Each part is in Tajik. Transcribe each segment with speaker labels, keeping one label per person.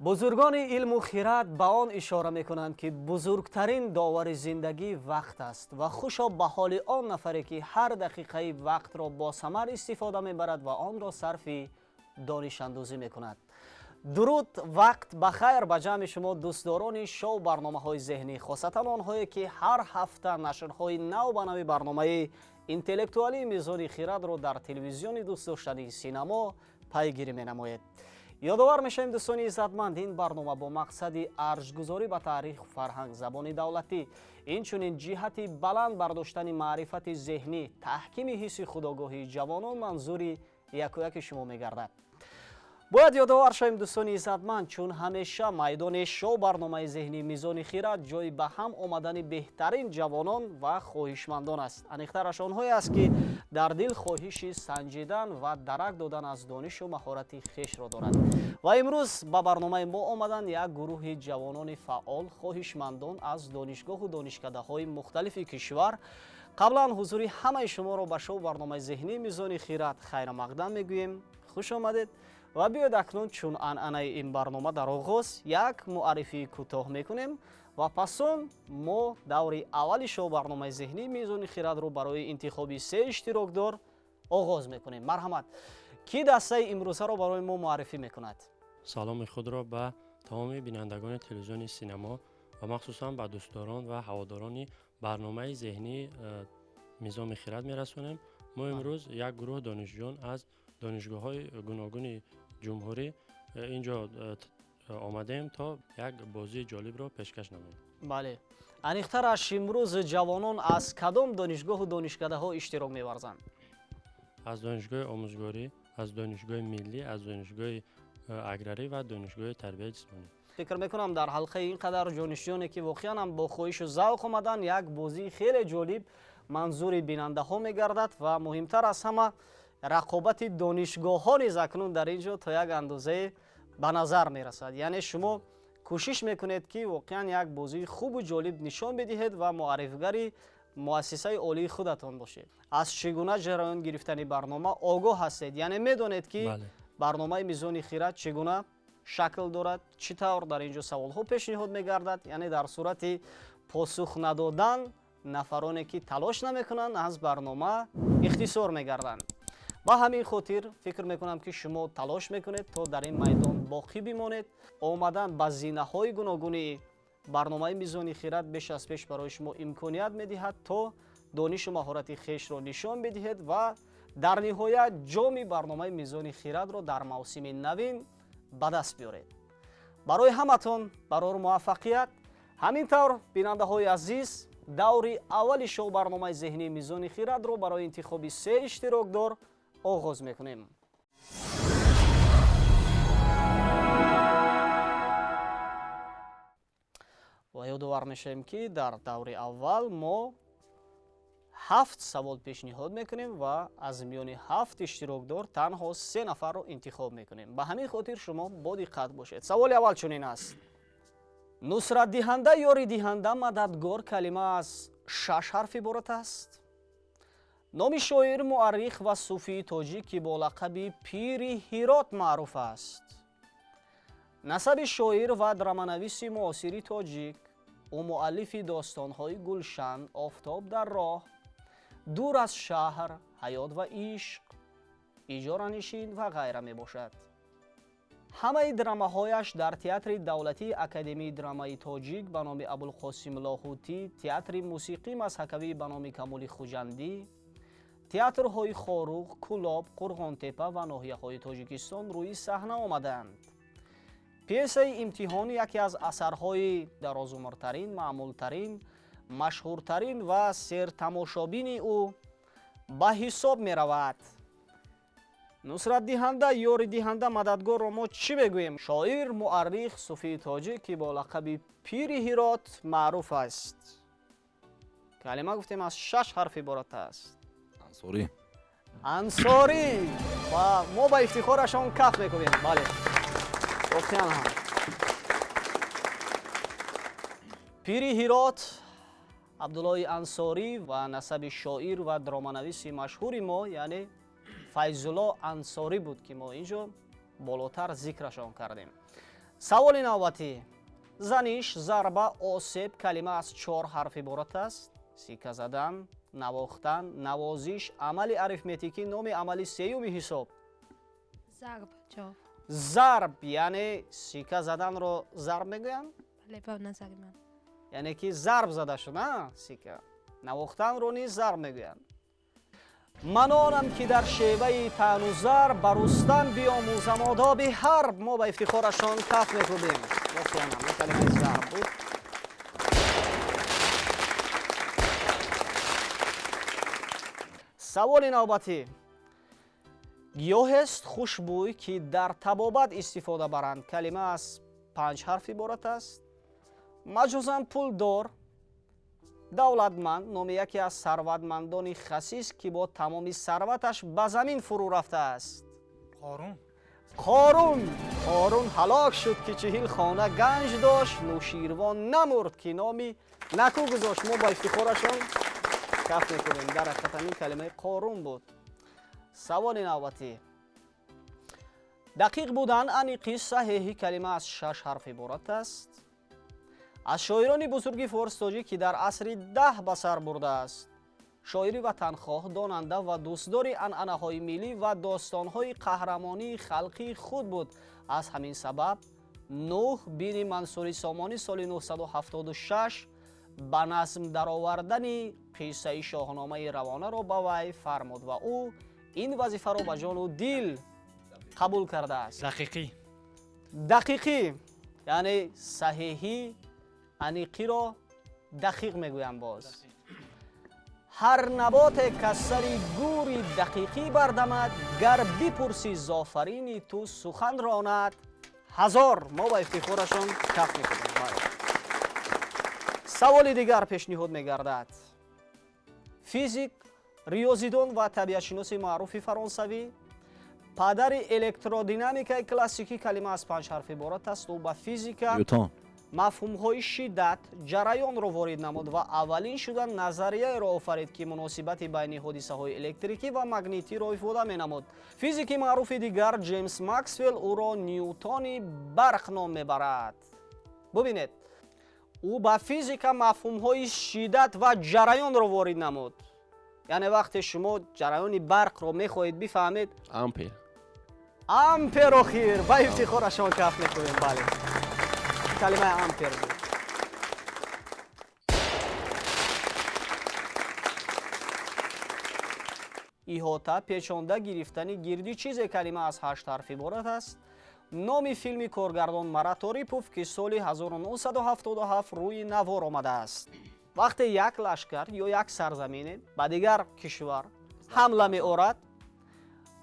Speaker 1: Бузургони илму хирад ба он ишора мекунанд, ки бузургтарин довари зиндагӣ вақт аст ва хушо ба ҳоли он нафаре, ки ҳар дақиқаи вақтро бо самар истифода мебарад ва онро сарфи донишандӯзӣ мекунад. Дуруд, вақт ба хайр ба ҷамъи шумо дӯстдорони шоу барномаҳои зеҳнӣ, хосатан онҳое, ки ҳар ҳафта нашрҳои нав ба нави барномаи интеллектуалии Мизони хирадро дар телевизиони дӯстдоштании Синамо пайгирӣ менамоед. Ёдовар мешавем, дӯстони иззатманд, ин барнома бо мақсади арҷгузорӣ ба таъриху фарҳанг, забони давлатӣ, инчунин ҷиҳати баланд бардоштани маърифати зеҳнӣ, таҳкими ҳисси худогоҳии ҷавонон манзури якояки шумо мегардад. Бояд ёдовар шавем, дӯстони иззатманд, чун ҳамеша майдони шоу барномаи зеҳнии Мизони хирад ҷои ба ҳам омадани беҳтарин ҷавонон ва хоҳишмандон аст. Аниқтараш онҳое аст, ки дар дил хоҳиши санҷидан ва дарак додан аз донишу маҳорати хешро дорад. Ва имрӯз ба барномаи мо омаданд як гурӯҳи ҷавонони фаъол, хоҳишмандон аз донишгоҳу донишкадаҳои мухталифи кишвар. Қаблан ҳузури ҳамаи шуморо ба шоу барномаи зеҳнии Мизони хирад хайрамақдам мегӯем. Хуш омадед. Ва биёед акнун чун анъанаи ин барнома дар оғоз як муаррифии кӯтоҳ мекунем ва пас он мо даври аввали шоу барномаи зеҳнии Мизони хирадро барои интихоби се иштирокдор оғоз мекунем. Марҳамат, кӣ дастаи имрӯзаро барои мо муаррифӣ мекунад?
Speaker 2: Саломи худро ба тамоми бинандагони телевизиони Синамо ва махсусан ба дӯстдорон ва ҳаводорони барномаи зеҳнии Мизони хирад мерасонем. Мо имрӯз як гурӯҳ донишҷӯён аз донишгоҳҳои гуногуни ҷумҳурӣ инҷо омадем, то як бозии ҷолибро пешкаш намоем.
Speaker 1: Бале, аниқтараш имрӯз ҷавонон аз кадом донишгоҳу донишкадаҳо иштирок меварзанд?
Speaker 2: Аз донишгоҳи омӯзгорӣ, аз донишгоҳи миллӣ, аз донишгоҳи аграрӣ ва донишгоҳи тарбияи ҷисмонӣ.
Speaker 1: Фикр мекунам, дар ҳалқаи ин қадар донишҷӯёне, ки воқеан ҳам бо хоҳишу завқ омаданд, як бозии хеле ҷолиб манзури бинандаҳо мегардад ва муҳимтар аз ҳама рақобати донишгоҳҳо низ акнун дар ин ҷо то як андозае ба назар мерасад. Яъне шумо кӯшиш мекунед, ки воқеан як бозии хубу ҷолиб нишон бидиҳед ва муаррифгари муассисаи олии худатон бошед. Аз чӣ гуна ҷараён гирифтани барнома огоҳ ҳастед, яъне медонед, ки барномаи Мизони хирад чӣ гуна шакл дорад, чӣ тавр дар ин ҷо саволҳо пешниҳод мегардад, яъне дар сурати посух надодан нафароне, ки талош намекунанд, аз барнома ихтисор мегарданд. Ба ҳамин хотир фикр мекунам, ки шумо талош мекунед, то дар ин майдон боқӣ бимонед. Омадан ба зинаҳои гуногуни барномаи Мизони хирад беш аз пеш барои шумо имконият медиҳад, то донишу маҳорати хешро нишон бидиҳед ва дар ниҳоят ҷоми барномаи Мизони хирадро дар мавсими навин ба даст биёред. Барои ҳаматон барор муваффақият. Ҳамин тавр, бинандаҳои азиз, даври аввали шоу барномаи зеҳнии Мизони хирадро барои интихоби се иштирокдор оғоз мекунем. Ва ёдовар мешавем, ки дар даври аввал мо 7 савол пешниҳод мекунем ва аз миёни 7 иштирокдор танҳо 3 нафарро интихоб мекунем. Ба ҳамин хотир шумо бодиққат бошед. Саволи аввал чунин аст: нусратдиҳанда, ёридиҳанда, мададгор калима аз 6 ҳарф иборат аст. Номи шоир, муаррих ва суфии тоҷик, ки бо лақаби Пири Ҳирот маъруф аст. Насаби шоир ва драманависи муосири тоҷик. Ӯ муаллифи достонҳои Гулшан, Офтоб дар роҳ, Дур аз шаҳр, Ҳаёт ва ишқ, Иҷоранишин ва ғайра мебошад. Ҳамаи драмаҳояш дар Театри давлатии Академияи драмаи тоҷик ба номи Абулқосим Лоҳутӣ, Театри мусиқӣ мазҳакавӣ ба номи Камоли Хуҷандӣ, театрҳои Хоруғ, Кӯлоб, Қурғонтепа ва ноҳияҳои Тоҷикистон рӯи саҳна омаданд. Пьесаи Имтиҳон яке аз асарҳои дарозумртарин, маъмултарин, машҳуртарин ва сертамошобини ӯ ба ҳисоб меравад. Нусратдиҳанда, ёридиҳанда, мададгорро мо чӣ мегӯем? Шоир, муаррих, суфии тоҷик, ки бо лақаби Пири Ҳирот маъруф аст. Калима гуфтем аз 6 ҳарф иборат аст.
Speaker 3: Ансорӣ.
Speaker 1: Ансорӣ. Ва мо ба ифтихорашон каф мекунем. Бале, воқеан ҳам Пири Ҳирот Абдуллои Ансорӣ ва насаби шоир ва драманависи машҳури мо, яъне Файзулло Ансорӣ буд, ки мо инҷо болотар зикрашон кардем. Саволи навбатӣ. Заниш, зарба, осеб калима аз 4 ҳарф иборат аст. Сика задан, навохтан, навозиш, амали арифметикӣ, номи амали сеюми ҳисоб.
Speaker 3: Зарб, ҷавоб.
Speaker 1: Зарб, яъне сика заданро зарб мегӯянд?
Speaker 3: Бале, ба назари ман.
Speaker 1: Яъне ки зарб зада шуд, а? Сика. Навохтанро низ зарб мегӯянд. Ман онам ки дар шеваи таъну зарб ба Рустам биомӯзам одоби ҳарб. Мо ба ифтихорашон каф мекӯбем. Воқеан ҳам калимаи зарб буд. Саволи навбатӣ. Гиёҳест хушбӯй, ки дар табобат истифода баранд. Калима аз 5 ҳарф иборат аст. Маҷозан пулдор, давлатманд, номи яке аз сарватмандони хасис, ки бо тамоми сарваташ ба замин фурӯ рафтааст.
Speaker 4: Қорун.
Speaker 1: Қорун. Қорун ҳалок шуд, ки 40 хона ганҷ дошт. Нӯширвон намурд, ки номи накӯ гузошт. Мо ба ифтихорашон каф мекунем. Дар ҳақиқат ҳамин калимаи Қорун буд. Саволи навбатӣ. Дақиқ будан, аниқи, саҳеҳи калима аз 6 ҳарф иборат аст. Аз шоирони бузурги форс-тоҷик, ки дар асри 10 ба сар бурдааст. Шоири ватанхоҳ, донанда ва дӯстдори анъанаҳои миллӣ ва достонҳои қаҳрамонии халқии худ буд. Аз ҳамин сабаб Нӯҳ бини Мансури Сомонӣ соли 976 ба назм даровардани қиссаи шоҳномаи равонаро ба вай фармуд ва ӯ ин вазифаро ба ҷону дил қабул кардааст.
Speaker 4: Дақиқӣ.
Speaker 1: Дақиқӣ, яъне саҳеҳӣ, аниқиро дақиқ мегӯям боз. Ҳар наботе кас сари гури дақиқӣ бардамад, гар бипурсӣ зофарини ту сухан ронад ҳазор. Мо ба ифтихорашон каф мекунем. Саволи дигар пешниҳод мегардад. Физик, риёзидон ва табиатшиноси маъруфи фаронсавӣ, падари электродинамикаи классикӣ, калима аз 5 ҳарф иборат аст. Ӯ ба физика мафҳумҳои шиддат, ҷараёнро ворид намуд ва аввалин шуда назарияеро офарид, ки муносибати байни ҳодисаҳои электрикӣ ва магнитиро ифода менамуд. Физики маъруфи дигар Ҷеймс Максвелл ӯро Ньютони барқ ном мебарад. Бубинед, ӯ ба физика мафҳумҳои шиддат ва ҷараёнро ворид намуд. Яъне вақте шумо ҷараёни барқро мехоҳед бифаҳмед,
Speaker 5: ампер.
Speaker 1: Ампер охир, ба ифтихорашон каф мекунем. Бале, калимаи ампер буд. Иҳота, печонда гирифтани гирди чизе, калима аз 8 ҳарф иборат аст. Номи филми коргардон Марат Орипов, ки соли 1977 рӯи навор омадааст. Вақте як лашкар ё як сарзамине ба дигар кишвар ҳамла меорад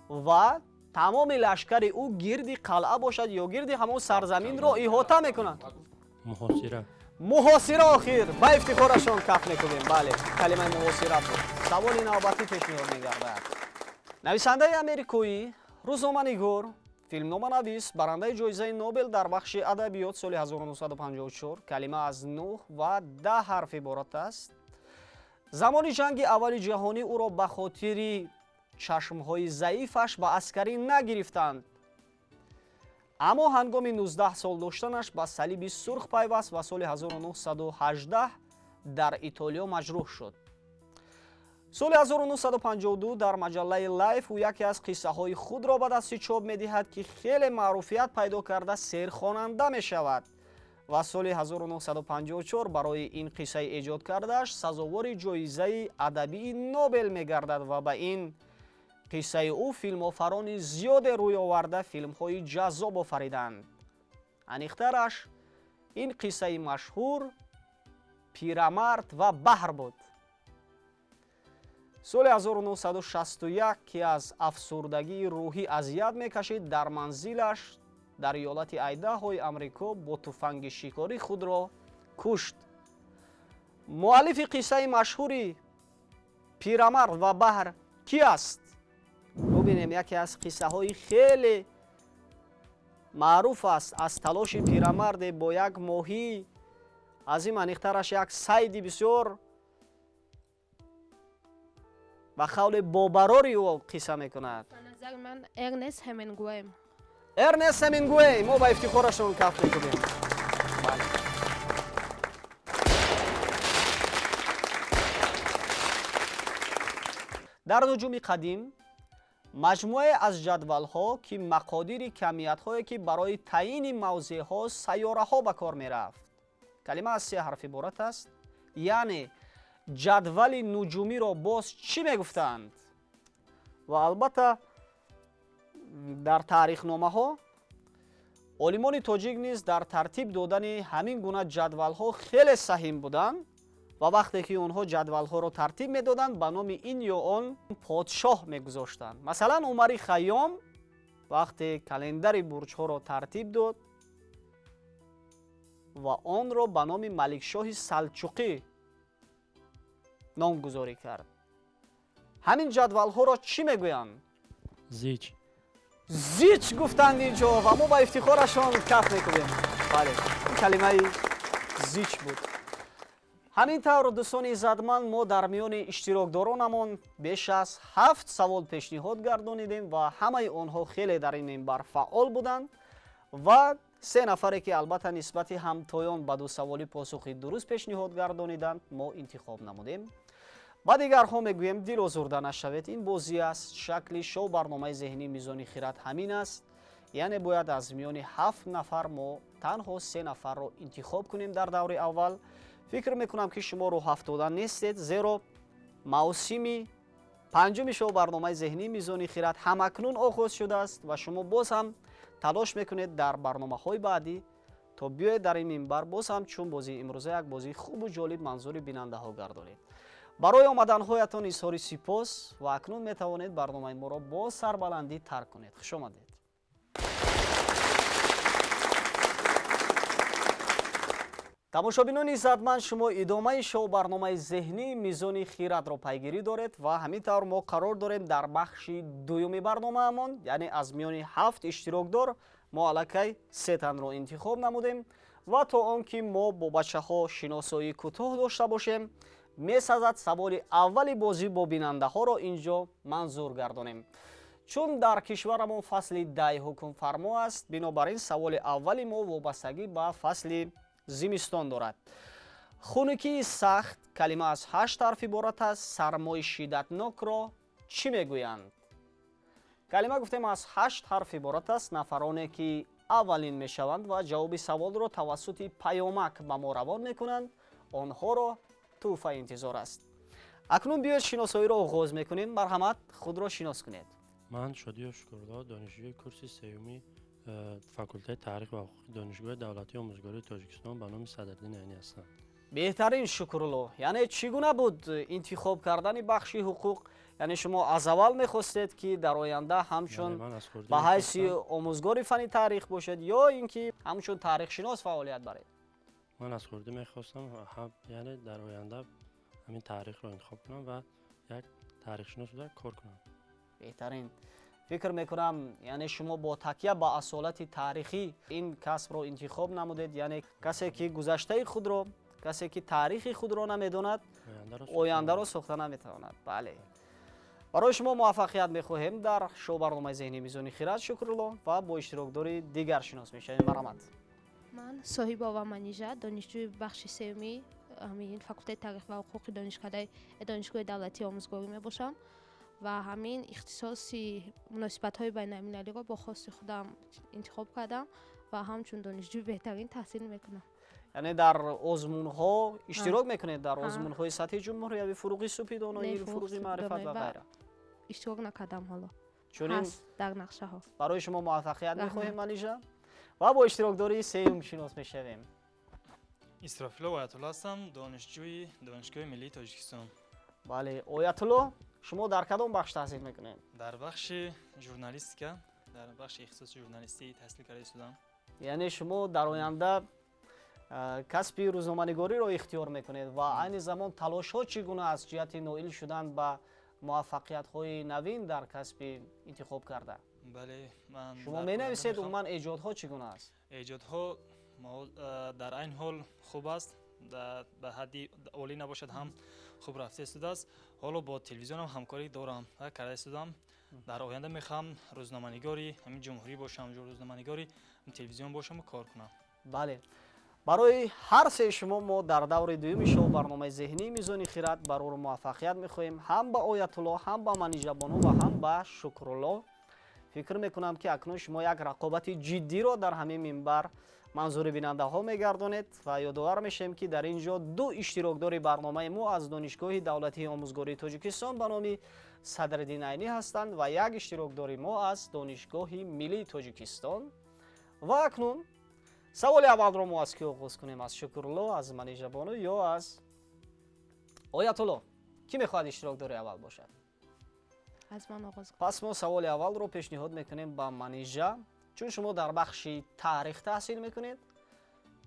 Speaker 1: ва тамоми лашкари ӯ гирди қалъа бошад ё гирди ҳамон сарзаминро иҳота мекунанд.
Speaker 2: Муҳосира.
Speaker 1: Муҳосира охир, ба ифтихорашон каф мекунем. Бале, калимаи муҳосира буд. Саволи навбатӣ пешниҳод мегардад. Нависандаи америкоӣ, рӯзноманигор, филмноманавис, барандаи ҷоизаи Нобел дар бахши адабиёт соли 1954, калима аз 9 ва 10 ҳарф иборат аст. Замони ҷанги аввали ҷаҳонӣ ӯро ба хотири чашмҳои заифаш ба аскарӣ нагирифтанд. Аммо ҳангоми 19 сол доштанаш ба салиби сурх пайваст ва соли 1918 дар Итолиё маҷрӯҳ шуд. Соли 1952 дар маҷаллаи Лайф ӯ яке аз қиссаҳои худро ба дасти чоп медиҳад, ки хеле маъруфият пайдо карда серхонанда мешавад ва соли 1954 барои ин қиссаи эҷод кардааш сазовори ҷоизаи адабии Нобел мегардад ва ба ин қиссаи ӯ филмофарони зиёде рӯй оварда филмҳои ҷаззоб офариданд. Аниқтараш, ин қиссаи машҳур Пирамард ва баҳр буд. Соли 1961, ки аз афсурдагии рӯҳӣ азият мекашид, дар манзилаш дар иёлати Айдаҳои Амрико бо туфанги шикорӣ худро кушт. Муаллифи қиссаи машҳури Пирамард ва баҳр ки аст? Бубинем, яке аз қиссаҳои хеле маъруф аст аз талоши пирамарде бо як моҳӣ, аз ин аниқтараш як сайди бисёр ба қавле бобарори ӯ қисса мекунад.
Speaker 3: Ба назари ман Эрнест Ҳемингуэй.
Speaker 1: Эрнест Хемингуэй. Мо ба ифтихорашон каф мекунем. Дар нуҷуми қадим маҷмӯае аз ҷадвалҳо, ки мақодири камиятҳое, ки барои таъйини мавзеъҳо сайёраҳо ба кор мерафт. Калима аз се ҳарф иборат аст. Яъне ҷадвали нуҷумиро боз чӣ мегуфтанд? Ва албатта дар таърихномаҳо олимони тоҷик низ дар тартиб додани ҳамин гуна ҷадвалҳо хеле саҳим буданд ва вақте ки онҳо ҷадвалҳоро тартиб медоданд, ба номи ин ё он подшоҳ мегузоштанд. Масалан, Умари Хайём вақте календари бурҷҳоро тартиб дод ва онро ба номи Маликшоҳи Салчуқӣ номгузорӣ кард. Ҳамин ҷадвалҳоро чӣ мегӯянд?
Speaker 2: Зич.
Speaker 1: Зич гуфтанд инҷо ва мо ба ифтихорашон каф мекунем. Бале, ин калимаи зич буд. Ҳамин тавр, дӯстони иззатманд, мо дар миёни иштирокдоронамон беш аз 7 савол пешниҳод гардонидем ва ҳамаи онҳо хеле дар ин минбар фаъол буданд ва 3 нафаре, ки албатта нисбати ҳамтоён ба 2 саволи посухи дуруст пешниҳод гардониданд, мо интихоб намудем. Ба дигарҳо мегӯем, дилозурда нашавед, ин бозӣ аст. Шакли шоу барномаи зеҳнии Мизони хирад ҳамин аст. Яъне бояд аз миёни 7 нафар мо танҳо 3 нафарро интихоб кунем дар даври аввал. Фикр мекунам, ки шумо рӯҳафтода нестед, зеро мавсими панҷуми шоу барномаи зеҳнии Мизони хирад ҳамакнун оғоз шудааст ва шумо боз ҳам талош мекунед дар барномаҳои баъдӣ то биёед дар ин минбар боз ҳам чун бозии имрӯза як бозии хубу ҷолиб манзури бинандаҳо гардонед. Барои омаданҳоятон изҳори сипос ва акнун метавонед барномаи моро бо сарбаландӣ тарк кунед. Хуш омадед. Тамошобинони иззатманд, шумо идомаи шоу барномаи зеҳнии Мизони хирадро пайгирӣ доред ва ҳамин тавр мо қарор дорем дар бахши дуюми барномаамон, яъне аз миёни 7 иштирокдор мо аллакай 3 танро интихоб намудем ва то он ки мо бо бачаҳо шиносоии кӯтоҳ дошта бошем, месазад саволи аввали бозӣ бо бинандаҳоро инҷо манзур гардонем. Чун дар кишварамон фасли дай ҳукмфармо аст, бинобар ин саволи аввали мо вобастагӣ ба фасли зимистон дорад. Хунукии сахт, калима аз 8 ҳарф иборат аст, сармои шиддатнокро чӣ мегӯянд? Калима гуфтем аз 8 ҳарф иборат аст. Нафароне ки аввалин мешаванд ва ҷавоби саволро тавассути паёмак ба мо равон мекунанд, онҳоро тӯҳфа интизор аст. Акнун биёед шиносоиро оғоз мекунем. Марҳамат, худро шинос кунед.
Speaker 2: Ман Шодиёв Шукурулло, донишҷӯи курси сеюми факултаи таърих ва ҳуқуқи Донишгоҳи давлатии омӯзгории Тоҷикистон ба номи Садриддин Айнӣ ҳастам.
Speaker 1: Беҳтарин, Шукурулло. Яъне чӣ гуна буд интихоб кардани бахши ҳуқуқ? Яъне шумо аз аввал мехостед, ки дар оянда ҳамчун ба ҳайси омӯзгори фанни таърих бошед ё ин ки ҳамчун таърихшинос фаъолият баред?
Speaker 2: Ман аз хурдӣ мехостам, яъне дар оянда ҳамин таърихро интихоб кунам ва як таърихшинос буда кор кунам.
Speaker 1: Беҳтарин. Фикр мекунам, яъне шумо бо такя ба асолати таърихӣ ин касбро интихоб намудед. Яъне касе ки гузаштаи худро, касе ки таърихи худро намедонад, ояндаро сохта наметавонад. Бале, барои шумо муваффақият мехоҳем дар шоу барномаи зеҳнии Мизони хирад, Шукрулло, ва бо иштирокдори дигар шинос мешавем. Марҳамат.
Speaker 3: Ман Соҳибова Манижа, донишҷӯи бахши сеюми ҳамин факултаи таърих ва ҳуқуқи Донишгоҳи давлатии омӯзгорӣ мебошам ва ҳамин ихтисоси муносибатҳои байналмилалиро бо хости худам интихоб кардам ва ҳамчун донишҷӯи беҳтарин таҳсил мекунам.
Speaker 1: Яъне дар озмунҳо иштирок мекунед, дар озмунҳои сатҳи ҷумҳуриявӣ, Фуруғи супидоноӣ, Фуруғи маърифат ва ғайра?
Speaker 3: Иштирок накардам ҳоло.
Speaker 1: Чунин
Speaker 3: дар нақшаҳо.
Speaker 1: Барои шумо муваффақият мехоҳем, Манижа, ва бо иштирокдории сеюм шинос мешавем.
Speaker 4: Исрофилов Оятулло ҳастам, донишҷӯи Донишгоҳи миллии Тоҷикистон.
Speaker 1: Бале, Оятулло, шумо дар кадом бахш таҳсил мекунед?
Speaker 4: Дар бахши журналистика, дар бахши ихтисоси журналистӣ таҳсил карда истодам.
Speaker 1: Яъне шумо дар оянда касби рӯзноманигориро ихтиёр мекунед ва айни замон талошҳо чӣ гуна аст ҷиҳати ноил шудан ба муваффақиятҳои навин дар касби интихоб карда?
Speaker 4: Бале, ман
Speaker 1: шумо менависед, умуман эҷодҳо чӣ гуна аст?
Speaker 4: Эҷодҳо дар айн ҳол хуб аст, ба ҳадди олӣ набошад ҳам хуб рафта истодааст. Ҳоло бо телевизионам ҳамкорӣ дорам ва карда истодам. Дар оянда мехоҳам рӯзноманигори ҳамин ҷумҳурӣ бошам, рӯзноманигори телевизион бошам ва кор кунам.
Speaker 1: Бале, барои ҳар сеи шумо мо дар даври дуюми шоу барномаи зеҳнии Мизони хирад барору муваффақият мехоҳем, ҳам ба Оятулло, ҳам ба Манижабону ва ҳам ба Шукрулло. Фикр мекунам, ки акнун шумо як рақобати ҷиддиро дар ҳамин минбар манзури бинандаҳо мегардонед ва ёдовар мешавем, ки дар ин ҷо ду иштирокдори барномаи мо аз Донишгоҳи давлатии омӯзгории Тоҷикистон ба номи Садриддин Айнӣ ҳастанд ва як иштирокдори мо аз Донишгоҳи миллии Тоҷикистон. Ва акнун саволи аввалро мо аз кӣ оғоз кунем? Аз Шукрулло, аз Манижабону ё аз Оятулло? Кӣ мехоҳад иштирокдори аввал бошад?
Speaker 3: Аз ман оғоз.
Speaker 1: Пас мо саволи аввалро пешниҳод мекунем ба Манижа. Чун шумо дар бахши таърих таҳсил мекунед,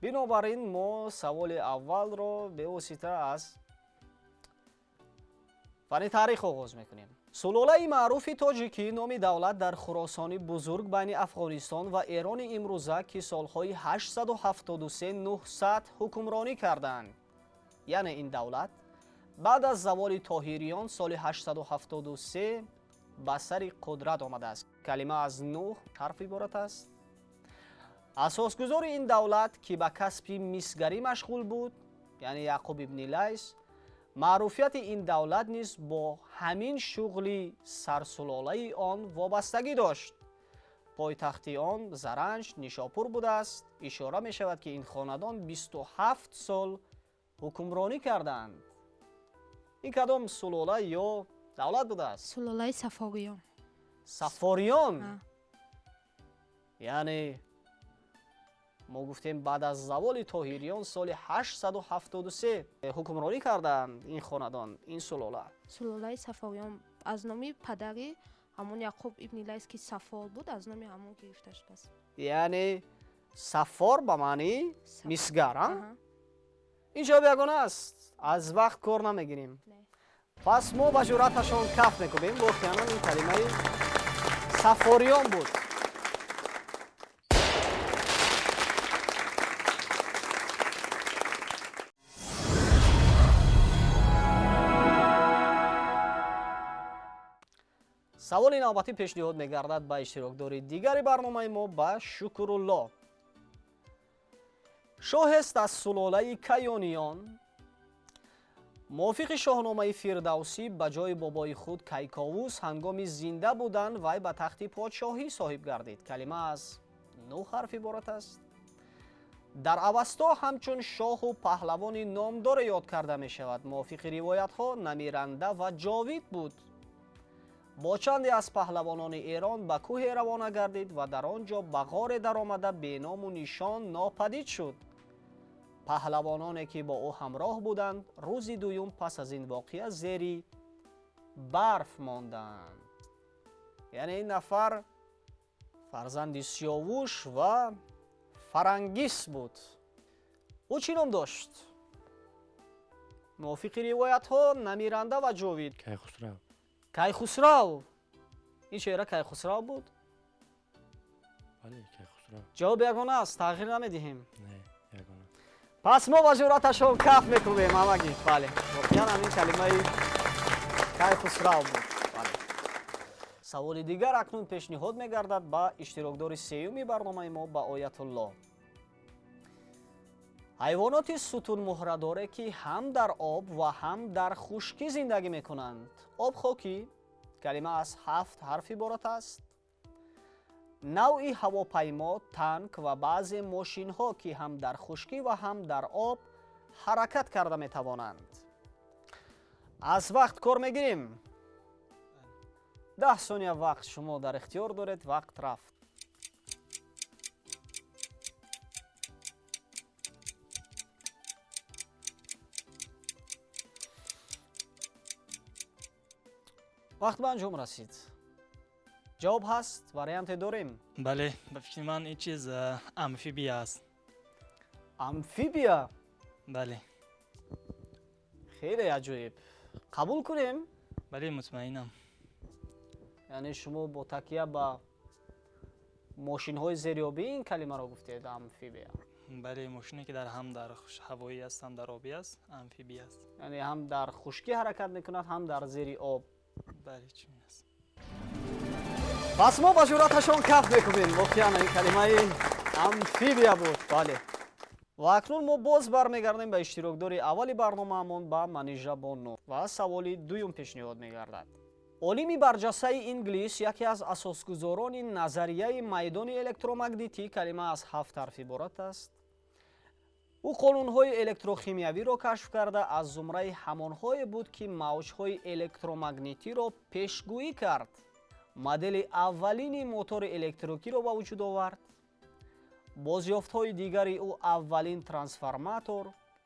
Speaker 1: бинобар ин мо саволи аввалро бевосита аз фанни таърих оғоз мекунем. Сулолаи маъруфи тоҷикӣ номи давлат дар Хуросони бузург байни Афғонистон ва Эрони имрӯза, ки солҳои 873-900 ҳукмронӣ карданд. Яъне ин давлат баъд аз заволи Тоҳириён соли 873 ба сари қудрат омадааст. Калима аз 9 ҳарф иборат аст. Асосгузори ин давлат, ки ба касби мисгарӣ машғул буд, яъне Яъқуб ибни Лайс, маъруфияти ин давлат низ бо ҳамин шуғли сарсулолаи он вобастагӣ дошт. Пойтахти он Заранҷ, Нишопур будааст. Ишора мешавад, ки ин хонадон 27 сол ҳукмронӣ карданд. Ин кадом сулола ё давлат будааст?
Speaker 3: Сулолаи Сафориён.
Speaker 1: Сафориён? Яъне мо гуфтем, баъд аз заволи Тоҳириён соли 873 ҳукмронӣ карданд ин хонадон, ин сулола.
Speaker 3: Сулолаи Сафориён аз номи падари ҳамон Яъқуб ибни Лайс, ки Сафор буд, аз номи ҳамон гирифта шудааст.
Speaker 1: Яъне Сафор ба маънии мисгар, а? Ин ҷавоб ягона аст, аз вақт кор намегирем. Пас мо ба ҷуръаташон каф мекунем. Воқеан ин калимаи Сафориён буд. Саволи навбатӣ пешниҳод мегардад ба иштирокдори дигари барномаи мо, ба Шукрулло. Шоҳест аз сулолаи Каёниён. Мувофиқи шоҳномаи Фирдавсӣ, ба ҷои бобои худ Кайковус ҳангоми зинда будан вай ба тахти подшоҳӣ соҳиб гардид. Калима аз 9 ҳарф иборат аст. Дар Авасто ҳамчун шоҳу паҳлавони номдоре ёд карда мешавад. Мувофиқи ривоятҳо, намиранда ва ҷовид буд. Бо чанде аз паҳлавонони Эрон ба кӯҳе равона гардид ва дар он ҷо ба ғоре даромада беному нишон нопадид шуд. Паҳлавононе, ки бо ӯ ҳамроҳ буданд, рӯзи дуюм пас аз ин воқеа зери барф монданд. Яъне ин нафар фарзанди Сиёвуш ва Фарангис буд. Ӯ чӣ ном дошт? Мувофиқи ривоятҳо, намиранда ва ҷовид.
Speaker 2: Кайхусрав.
Speaker 1: Кайхусрав. Ин чеҳра Кайхусрав буд?
Speaker 2: Бале, Кайхусрав.
Speaker 1: Ҷавоб ягона аст, тағйир намедиҳем.
Speaker 2: Не, ягона.
Speaker 1: Пас мо ба ҷуръаташон каф мекунем ҳамагӣ. Бале, воқеан ҳамин калимаи Кайхусрав буд. Бале. Саволи дигар акнун пешниҳод мегардад ба иштирокдори сеюми барномаи мо, ба Оятулло. Ҳайвоноти сутунмуҳрадоре, ки ҳам дар об ва ҳам дар хушкӣ зиндагӣ мекунанд. Обхокӣ. Калима аз 7 ҳарф иборат аст. Навъи ҳавопаймо, танк ва баъзе мошинҳо, ки ҳам дар хушкӣ ва ҳам дар об ҳаракат карда метавонанд. Аз вақт кор мегирем. 10 сония вақт шумо дар ихтиёр доред. Вақт рафт. Вақт ба анҷом расид. Ҷавоб ҳаст? Варианте дорем?
Speaker 4: Бале, ба фикри ман ин чиз амфибия аст.
Speaker 1: Амфибия?
Speaker 4: Бале.
Speaker 1: Хеле аҷоиб. Қабул кунем?
Speaker 4: Бале, мутмаинам.
Speaker 1: Яъне шумо бо такя ба мошинҳои зериобӣ ин калимаро гуфтед, амфибия?
Speaker 4: Бале, мошине ки ҳам дар ҳавоӣ аст, ҳам дар обӣ аст, амфибия аст.
Speaker 1: Яъне ҳам дар хушкӣ ҳаракат мекунад, ҳам дар зери об.
Speaker 4: Бале, чунин аст.
Speaker 1: Пас мо ба ҷуръаташон каф мекунем. Воқеан ин калимаи амфибия буд. Бале. Ва акнун мо боз бармегардем ба иштирокдори аввали барномаамон, ба Манижа Бону, ва саволи дуюм пешниҳод мегардад. Олими барҷастаи инглис, яке аз асосгузорони назарияи майдони электромагнитӣ, калима аз ҳафт ҳарф иборат аст. Ӯ қонунҳои электрохимиявиро кашф карда, аз зумраи ҳамонҳое буд, ки мавҷҳои электромагнитиро пешгӯӣ кард. Модели аввалини мотори электрикиро ба вуҷуд овард. Бозёфтҳои дигари ӯ аввалин трансформатор,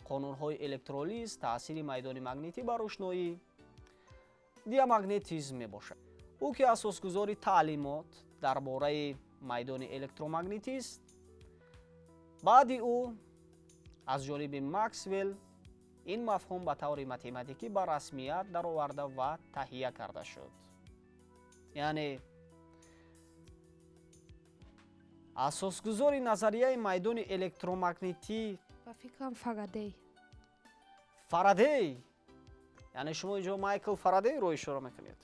Speaker 1: қонунҳои электролиз, таъсири майдони магнитӣ ба рӯшноӣ, диамагнетизм мебошад. Ӯ ки асосгузори таълимот дар бораи майдони электромагнитист, баъди ӯ аз ҷониби Максвелл ин мафҳум ба таври математикӣ ба расмият дароварда ва таҳия карда шуд. Яъне асосгузори назарияи майдони электромагнитӣ.
Speaker 3: Ба фикрам, Фарадей.
Speaker 1: Фарадей, яъне шумо инҷо Майкл Фарадейро ишора мекунед.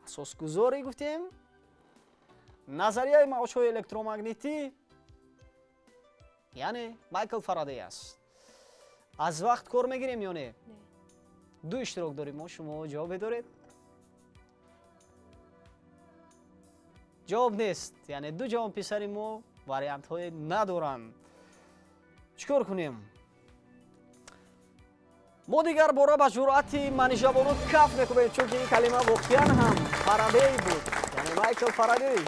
Speaker 1: Асосгузори, гуфтем, назарияи мавҷҳои электромагнитӣ, яъне Майкл Фарадей аст. Аз вақт кор мегирем ё не? Ду иштирок дорем мо. Шумо ҷавобе доред? Ҷавоб нест, яъне ду ҷавонписари мо вариантҳое надоранд. Чӣ кор кунем? Мо дигар бора ба ҷуръати Манижабону каф мекунем, чунки ин калима воқеан ҳам Фарадей буд, яъне Майкл Фарадей.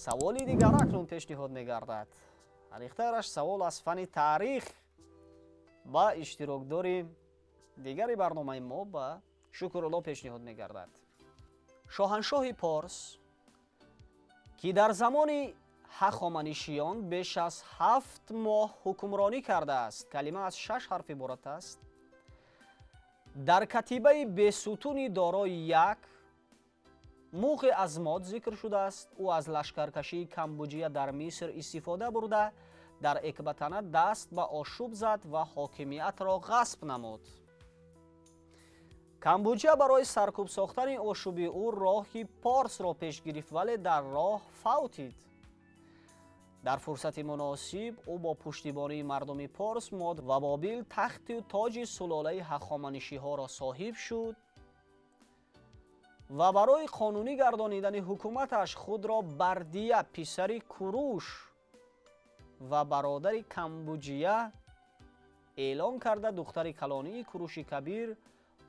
Speaker 1: Саволи дигар акнун пешниҳод мегардад. Аниқтараш савол аз фани таърих ба иштирокдори дигари барномаи мо, ба Шукрулло пешниҳод мегардад. Шоҳаншоҳи Порс, ки дар замони ҳахоманишиён беш аз 7 моҳ ҳукмронӣ кардааст, калима аз шаш ҳарф иборат аст, дар катибаи бесутуни дорои як муғи аз мод зикр шудааст. Ӯ аз лашкаркашии Камбуҷия дар Миср истифода бурда, дар Экбатана даст ба ошӯб зад ва ҳокимиятро ғасб намуд. Камбуҷия барои саркӯб сохтани ошӯби ӯ роҳи Порсро пеш гирифт, вале дар роҳ фавтид. Дар фурсати муносиб ӯ бо пуштибонии мардуми Порс, Мод ва Бобил тахту тоҷи сулолаи ҳахоманишиҳоро соҳиб шуд ва барои қонунӣ гардонидани ҳукуматаш худро Бардия, писари Куруш ва бародари Камбуҷия, эълон карда, духтари калонии Куруши Кабир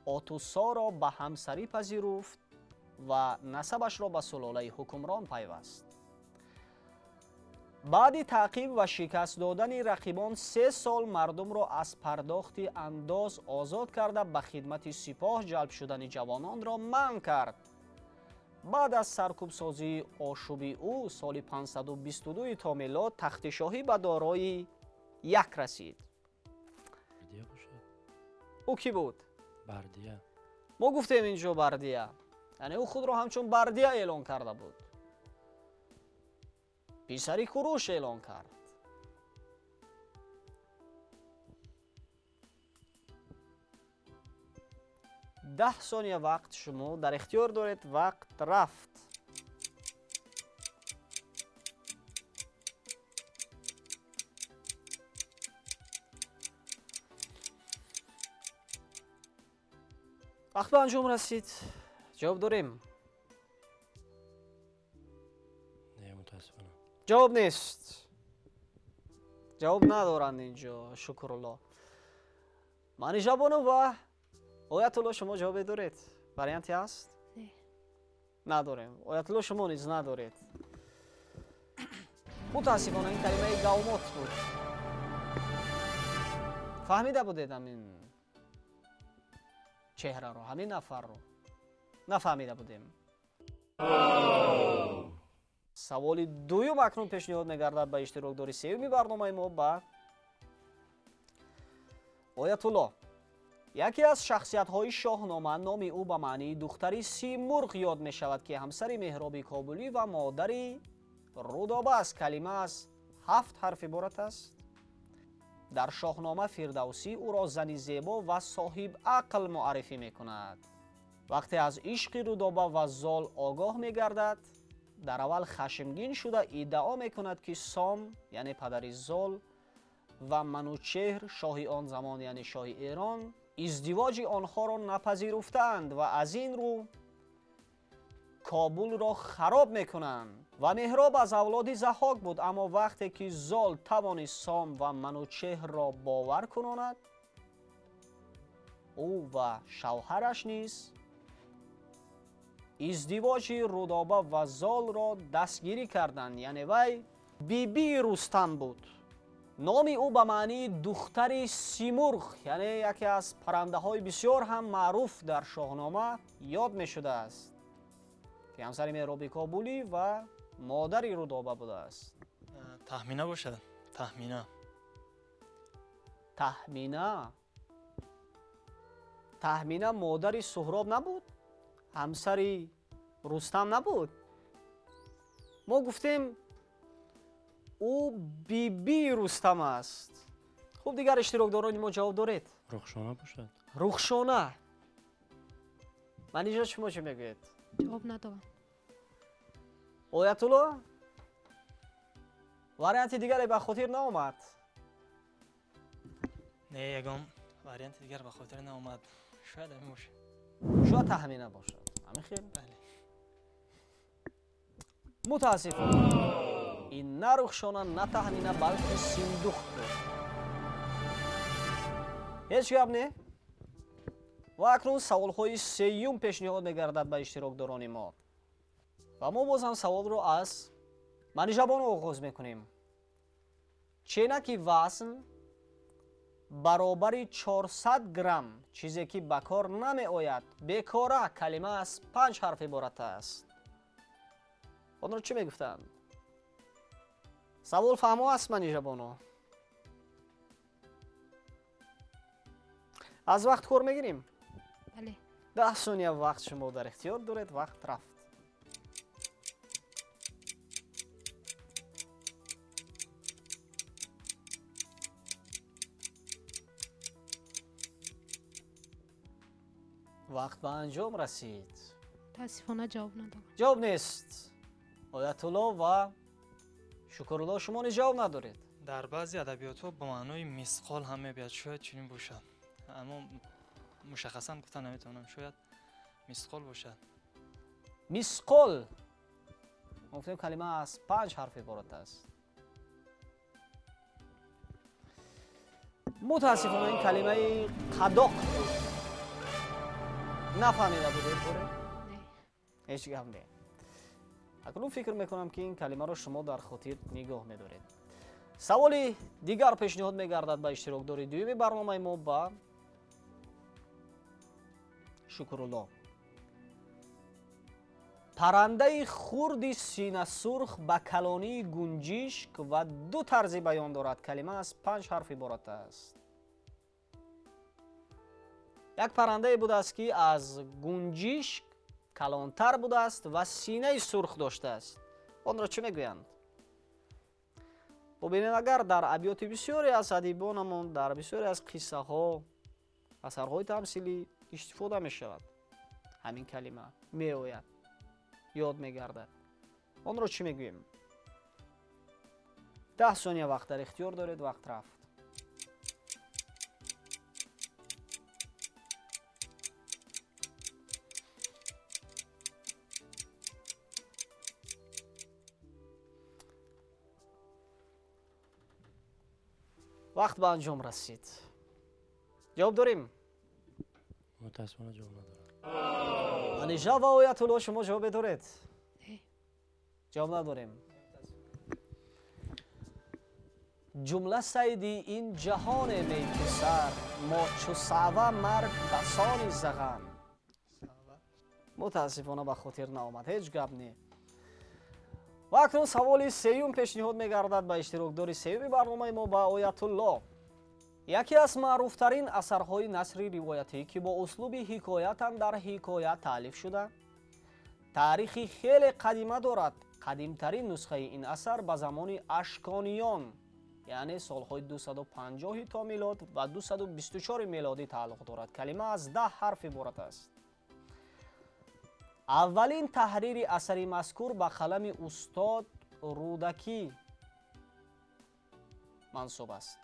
Speaker 1: Отусоро ба ҳамсарӣ пазируфт ва насабашро ба сулолаи ҳукмрон пайваст. Баъди таъқиб ва шикаст додани рақибон 3 сол мардумро аз пардохти андоз озод карда, ба хидмати сипоҳ ҷалб шудани ҷавононро манъ кард. Баъд аз саркӯбсозии ошӯби ӯ соли 522 то мелод тахти шоҳӣ ба дорои як расид.
Speaker 2: Бардия бошад.
Speaker 1: Ӯ кӣ буд?
Speaker 2: Бардия.
Speaker 1: Мо гуфтем инҷо Бардия, яъне ӯ худро ҳамчун Бардия эълон карда буд, писари Куруш эълон кард. 10 сония вақт шумо дар ихтиёр доред. Вақт рафт. Вақт ба анҷом расид. Ҷавоб дорем?
Speaker 2: Не, мутаассифона.
Speaker 1: Ҷавоб нест, ҷавоб надоранд инҷо Шукрулло, Манижабону ва Оятулло. Шумо ҷавобе доред? Варианте ҳаст?
Speaker 3: Не.
Speaker 1: Надорем. Оятулло, шумо низ надоред. Мутаассифона, ин калимаи Гаумот буд. Фаҳмида будед ҳамин чеҳраро, ҳамин нафарро? Нафаҳмида будем. Саволи дуюм акнун пешниҳод мегардад ба иштирокдори сеюми барномаи мо, ба Оятулло. Яке аз шахсиятҳои Шоҳнома, номи ӯ ба маънии духтари Симурғ ёд мешавад, ки ҳамсари Меҳроби Кобулӣ ва модари Рудоба аст, калима аз ҳафт ҳарф иборат аст. Дар Шоҳнома Фирдавсӣ ӯро зани зебо ва соҳибақл муаррифӣ мекунад. Вақте аз ишқи Рудоба ва Зол огоҳ мегардад, дар аввал хашмгин шуда иддао мекунад, ки Сом, яъне падари Зол, ва Манучеҳр, шоҳи он замон, яъне шоҳи Эрон, издивоҷи онҳоро напазируфтаанд ва аз ин рӯ Кобулро хароб мекунанд. Ва Меҳроб аз авлоди Заҳок буд, аммо вақте ки Зол тавонист Сом ва Манучеҳрро бовар кунонад, ӯ ва шавҳараш низ издивоҷи Рудоба ва Золро дастгирӣ карданд. Яъне вай бибии Рустам буд. Номи ӯ ба маънии духтари Симурғ, яъне яке аз паррандаҳои бисёр ҳам маъруф дар Шоҳнома ёд мешудааст, ки ҳамсари Меҳроби Кобулӣ ва модари Рудоба будааст.
Speaker 4: Таҳмина бошад. Таҳмина.
Speaker 1: Таҳмина. Таҳмина модари Суҳроб набуд? Ҳамсари Рустам набуд? Мо гуфтем ӯ бибии Рустам аст. Хуб, дигар иштирокдорони мо ҷавоб доред?
Speaker 2: Рухшона бошад.
Speaker 1: Рухшона. Манижа, шумо чӣ мегӯед?
Speaker 3: Ҷавоб надорам.
Speaker 1: Оятулло, варианти дигаре ба хотир наомад?
Speaker 4: Не, ягон варианти дигар ба хотир наомад. Шояд ҳамин бошад.
Speaker 1: Шояд Таҳмина бошад. Ҳамин хел?
Speaker 4: Бале.
Speaker 1: Мутаассифона, ин на Рухшона, на Таҳмина, балки Синдухт буд. Ҳеҷ гап не? Ва акнун саволҳои сеюм пешниҳод мегардад ба иштирокдорони мо. Ва мо боз ҳам саволро аз Манижабону оғоз мекунем. Ченаки вазн баробари 400 грамм, чизе ки ба кор намеояд, бекора, калима аз 5 ҳарф иборат аст. Онро чӣ мегуфтанд? Савол фаҳмо аст, Манижабону? Аз вақт кор мегирем?
Speaker 3: Бале.
Speaker 1: 10 сония вақт шумо дар ихтиёр доред, вақт рафт. Вақт ба анҷом расид.
Speaker 3: Мутаассифона ҷавоб надорам.
Speaker 1: Ҷавоб нест. Оятулло ва Шукурулло, шумо низ ҷавоб надоред?
Speaker 4: Дар баъзе адабиётҳо ба маънои мисқол ҳам мебиёд, шояд чунин бошад, аммо мушаххасан гуфта наметавонам. Шояд мисқол бошад.
Speaker 1: Мисқол. Мо гуфтем калима аз 5 ҳарф иборат аст. Мутаассифона ин калимаи қадоқ буд. Нафаҳмида будед, боре?
Speaker 3: Не.
Speaker 1: Ҳеҷ гап не. Акнун фикр мекунам, ки ин калимаро шумо дар хотир нигоҳ медоред. Саволи дигар пешниҳод мегардад ба иштирокдори дуюми барномаи мо, ба Шукрулло. Паррандаи хурди синасурх ба калонии гунҷишк ва ду тарзи баён дорад. Калима аз 5 ҳарф иборат аст. Як паррандае будааст, ки аз гунҷишк калонтар будааст ва синаи сурх доштааст. Онро чӣ мегӯянд? Бубинед, агар дар абёти бисёре аз адибонамон, дар бисёре аз қиссаҳо, асарҳои тамсилӣ истифода мешавад. Ҳамин калима меояд, ёд мегардад. Онро чӣ мегӯем? 10 сония вақт дар ихтиёр доред, вақт рафт. Вақт ба анҷом расид. Ҷавоб дорем?
Speaker 2: Мутаассифона ҷавоб надорам.
Speaker 1: Манижа ва Оятулло, шумо ҷавобе доред?
Speaker 3: Не.
Speaker 1: Ҷавоб надорем. Ҷумла сайди ин ҷаҳоне меписар, мо чу саъва марг басони заған. Мутаассифона ба хотир наомад, ҳеҷ гап не. Ва акнун саволи сеюм пешниҳод мегардад ба иштирокдори сеюми барномаи мо, ба Оятулло. Яке аз маъруфтарин асарҳои насри ривоятӣ, ки бо услуби ҳикоятан дар ҳикоя таълиф шуда, таърихи хеле қадима дорад. Қадимтарин нусхаи ин асар ба замони Ашкониён, яъне солҳои 250 то милод ва 224 мелодӣ тааллуқ дорад. Калима аз 10 ҳарф иборат аст. Аввалин таҳрири асари мазкур ба қалами устод Рӯдакӣ мансуб аст.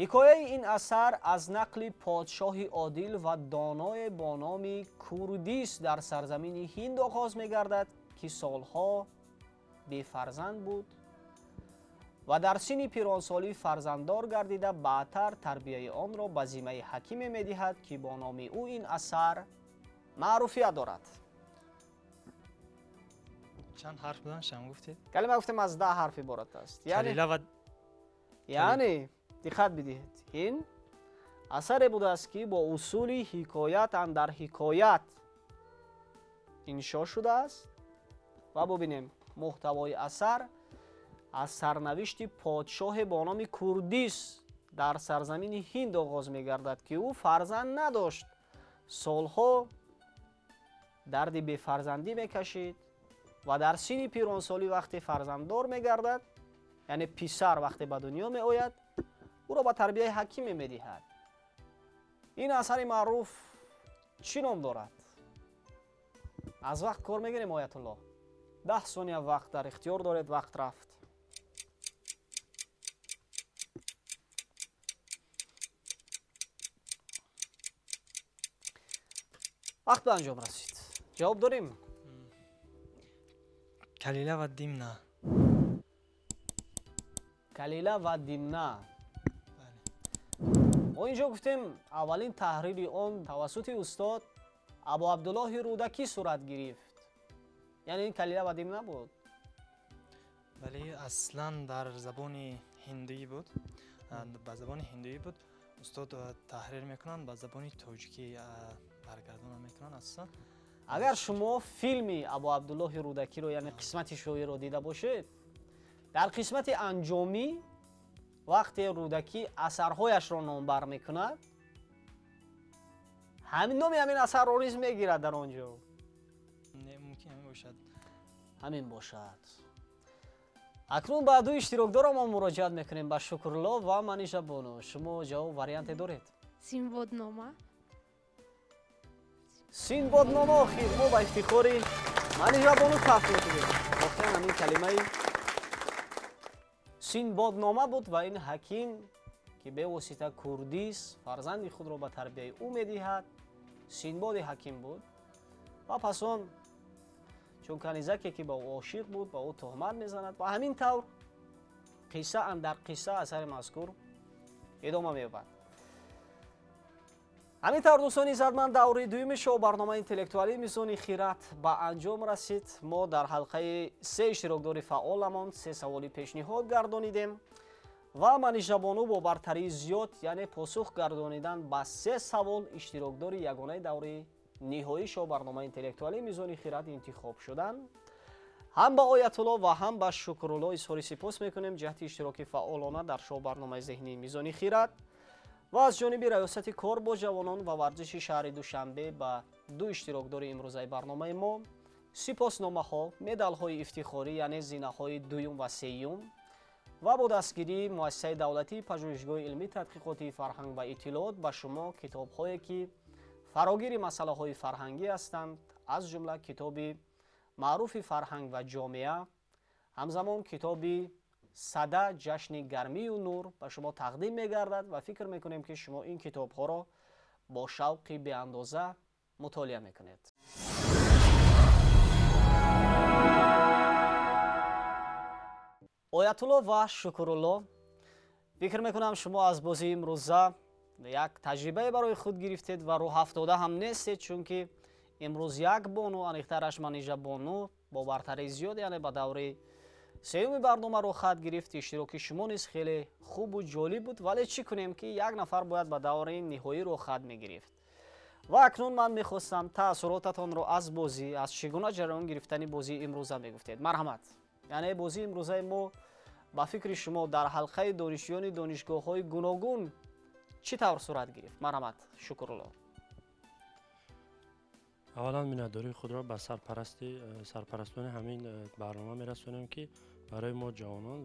Speaker 1: Ҳикояи ин асар аз нақли подшоҳи одил ва доное бо номи Курдис дар сарзамини Ҳинд оғоз мегардад, ки солҳо бефарзанд буд ва дар синни пиронсолӣ фарзанддор гардида, баъдтар тарбияи онро ба зиммаи ҳакиме медиҳад, ки бо номи ӯ ин асар маъруфият дорад.
Speaker 4: Чанд ҳарф будан шумо гуфтед?
Speaker 1: Калима гуфтем аз 10 ҳарф иборат аст. Яъне диққат бидиҳед, ин асаре будааст, ки бо усули ҳикоят андар ҳикоят иншо шудааст ва бубинем муҳтавои асар аз сарнавишти подшоҳе бо номи Курдис дар сарзамини Ҳинд оғоз мегардад, ки ӯ фарзанд надошт, солҳо дарди бефарзандӣ мекашид ва дар синни пиронсолӣ вақте фарзанддор мегардад, яъне писар вақте ба дунё меояд, ӯро ба тарбияи ҳакиме медиҳад. Ин асари маъруф чӣ ном дорад? Аз вақт кор мегирем, Оятулло. 10 сония вақт дар ихтиёр доред, вақт рафт. Вақт ба анҷом расид. Ҷавоб дорем?
Speaker 4: Калила ва Димна.
Speaker 1: Калила ва Димна. Мо инҷо гуфтем аввалин таҳрири он тавассути устод Абу Абдуллоҳи Рӯдакӣ сурат гирифт. Яъне ин Калила ва Димна буд?
Speaker 4: Бале, аслан дар забони ҳиндуӣ буд. Ба забони ҳиндуӣ буд. Устод таҳрир мекунанд, ба забони тоҷикӣ баргардона мекунанд асосан.
Speaker 1: Агар шумо филми Абу Абдуллоҳи Рӯдакиро, яъне қисмати шоирро дида бошед, дар қисмати анҷомӣ вақте Рӯдакӣ асарҳояшро номбар мекунад, ҳамин номи ҳамин асарро низ мегирад дар он ҷо.
Speaker 4: Мумкин ҳамин бошад.
Speaker 1: Ҳамин бошад. Акнун ба ду иштирокдорам мо муроҷиат мекунем, ба Шукрулло ва Манижа Бону. Шумо ҷавоб варианте доред?
Speaker 3: Синбоднома.
Speaker 1: Синбоднома. Охир мо ба ифтихори Манижа Бону каф мекунем. Воқеан ҳамин калимаи Синбоднома буд ва ин ҳаким, ки бевосита Курдис фарзанди худро ба тарбияи ӯ медиҳад, Синбоди ҳаким буд ва пас он чун канизаке, ки ба ӯ ошиқ буд, ба ӯ туҳмат мезанад ва ҳамин тавр қисса андар қисса асари мазкур идома меёбад. Ҳамин тавр, дӯстони иззатманд, даври дуюми шоу барномаи интеллектуалии Мизони Хират ба анҷом расид. Мо дар ҳалқаи се иштирокдори фаъоламон се саволи пешниҳод гардонидем ва Манижа Бону бо бартарии зиёд, яъне посух гардонидан ба се савол, иштирокдори ягонаи даври ниҳоии шоу барномаи интеллектуалии Мизони Хират интихоб шуданд. Ҳам ба Оятулло ва ҳам ба Шукрулло изҳори сипос мекунем ҷиҳати иштироки фаъолона дар шоу барномаи зеҳнии Мизони Хират ва аз ҷониби раёсати кор бо ҷавонон ва варзиши шаҳри Душанбе ба ду иштирокдори имрӯзаи барномаи мо сипосномаҳо, медалҳои ифтихорӣ, яъне зинаҳои дуюм ва сеюм ва бо дастгирии муассисаи давлатии пажӯҳишгоҳи илмии тадқиқотии фарҳанг ва иттилоот ба шумо китобҳое, ки фарогири масъалаҳои фарҳангӣ ҳастанд, аз ҷумла китоби маъруфи фарҳанг ва ҷомеа, ҳамзамон китоби сада ҷашни гармию нур ба шумо тақдим мегардад ва фикр мекунем, ки шумо ин китобҳоро бо шавқи беандоза мутолиа мекунед. Оятулло ва Шукрулло, фикр мекунам шумо аз бозии имрӯза як таҷрибае барои худ гирифтед ва рӯҳафтода ҳам нестед, чунки имрӯз як бону, аниқтараш Манижа Бону, бо бартарии зиёд, яъне ба даври сеюми барнома рӯхат гирифт. Иштироки шумо низ хеле хубу ҷолиб буд, вале чӣ кунем, ки як нафар бояд ба даври ниҳоӣ рӯхат мегирифт. Ва акнун ман мехостам таассуротатонро аз бозӣ, аз чӣ гуна ҷараён гирифтани бозии имрӯза мегуфтед. Марҳамат. Яъне бозии имрӯзаи мо ба фикри шумо дар ҳалқаи донишҷӯёни донишгоҳҳои гуногун чӣ тавр сурат гирифт? Марҳамат, Шукрулло.
Speaker 2: Аввалан миннатдории худро ба сарпарастони ҳамин барнома мерасонем, ки барои мо ҷавонон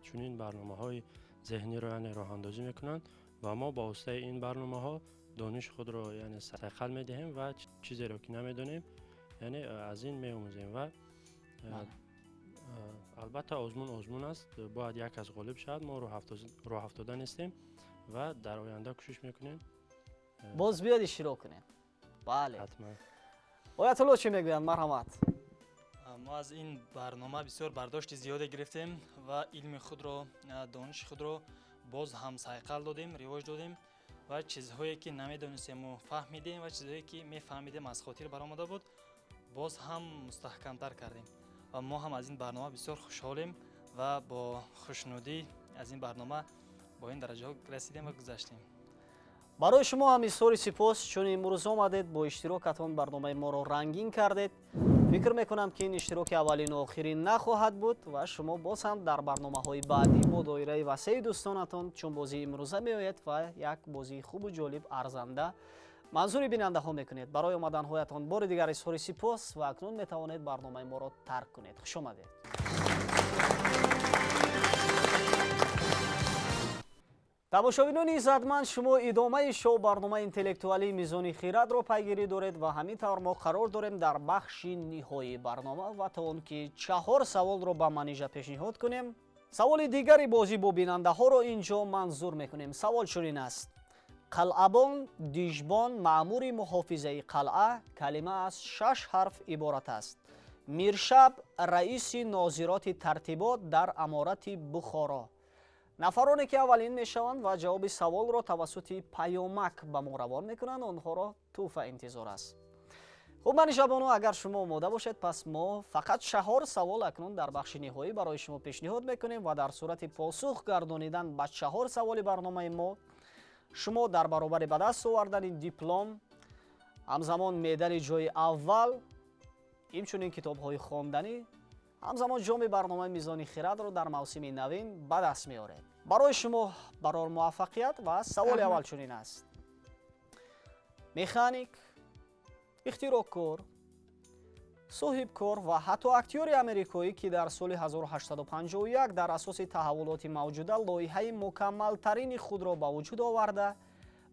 Speaker 2: чунин барномаҳои зеҳниро, яъне роҳандозӣ мекунанд ва мо ба воситаи ин барномаҳо дониши худро, яъне сайқал медиҳем ва чизеро, ки намедонем, Яъне аз ин меомӯзем ва албатта озмун озмун аст, бояд як кас ғолиб шавад. Мо роҳафтода нестем ва дар оянда кӯшиш мекунем
Speaker 1: боз биёд иштирок кунем. Бале,
Speaker 2: ҳатман.
Speaker 1: Оятулло чӣ мегӯянд? Марҳамат.
Speaker 4: Мо аз ин барнома бисёр бардошти зиёде гирифтем ва илми худро, дониши худро боз ҳам сайқал додем, ривоҷ додем ва чизҳое ки намедонистему фаҳмидем ва чизҳое ки мефаҳмидем аз хотир баромада буд, боз ҳам мустаҳкамтар кардем ва мо ҳам аз ин барнома бисёр хушҳолем ва бо хушнудӣ аз ин барнома бо ин дараҷаҳо расидем ва гузаштем.
Speaker 1: Барои шумо ҳам изҳори сипос, чун имрӯз омадед, бо иштирокатон барномаи моро рангин кардед. Фикр мекунам, ки ин иштироки аввалину охирин нахоҳад буд ва шумо боз ҳам дар барномаҳои баъдӣ бо доираи васеи дӯстонатон, чун бозии имрӯза меояд ва як бозии хубу ҷолиб, арзанда манзури бинандаҳо мекунед. Барои омаданҳоятон бори дигар изҳори сипос ва акнун метавонед барномаи моро тарк кунед. Хуш омадед. Тамошобинони иззатманд, шумо идомаи шоу барномаи интеллектуалии Мизони хирадро пайгирӣ доред ва ҳамин тавр мо қарор дорем дар бахши ниҳоии барнома ва то он ки 4 саволро ба Манижа пешниҳод кунем, саволи дигари бозӣ бо бинандаҳоро ин ҷо манзур мекунем. Савол чунин аст: қалъабон, дижбон, маъмури муҳофизаи қалъа калима аз 6 ҳарф иборат аст. Миршаб, раиси нозироти тартибот дар аморати Бухоро. Нафароне ки аввалин мешаванд ва ҷавоби саволро тавассути паёмак ба мо равон мекунанд, онҳоро тӯҳфа интизор аст. Хуб, Манижа бону, агар шумо омода бошед, пас мо фақат 4 савол акнун дар бахши ниҳоӣ барои шумо пешниҳод мекунем ва дар сурати посух гардонидан ба 4 саволи барномаи мо шумо дар баробари ба даст овардани диплом, ҳамзамон медали ҷои аввал, инчунин китобҳои хонданӣ, ҳамзамон ҷоми барномаи Мизони хирадро дар мавсими навин ба даст меоред. Барои шумо барор муваффақият ва саволи аввал чунин аст: механик, ихтироъкор, соҳибкор ва ҳатто актёри амрикоӣ, ки дар соли 1851 дар асоси таҳаввулоти мавҷуда лоиҳаи мукаммалтарини худро ба вуҷуд оварда,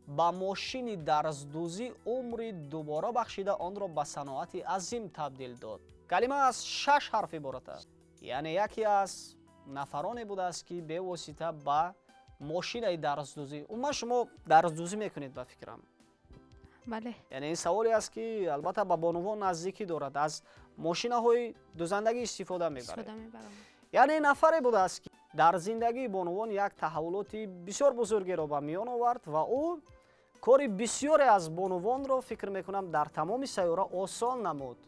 Speaker 1: ба мошини дарздӯзӣ умри дубора бахшида онро ба саноати азим табдил дод. Калима аз 6 ҳарф иборат аст. Яъне яке аз нафароне будааст, ки бевосита ба мошинаи дарздӯзӣ. Умуман шумо дарздӯзӣ мекунед, ба фикрам?
Speaker 3: Бале.
Speaker 1: Яъне ин саволе аст, ки албатта ба бонувон наздикӣ дорад, аз мошинаҳои дӯзандагӣ истифода мебаред. Яъне нафаре будааст, ки дар зиндагии бонувон як таҳаввулоти бисёр бузургеро ба миён овард ва ӯ кори бисёре аз бонувонро, фикр мекунам, дар тамоми сайёра осон намуд.